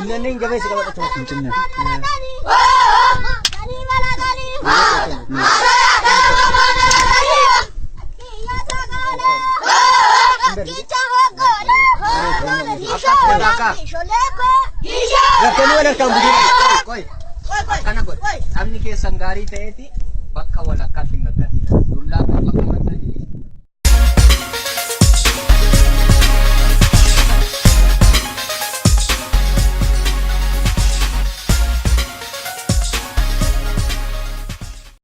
Inneen jabeessi qabadha. Finfinnee. Gartanii wal harkaan butuu. Qoy. Akkana godhe. Sabni keessan gaarii ta'eeti bakka wal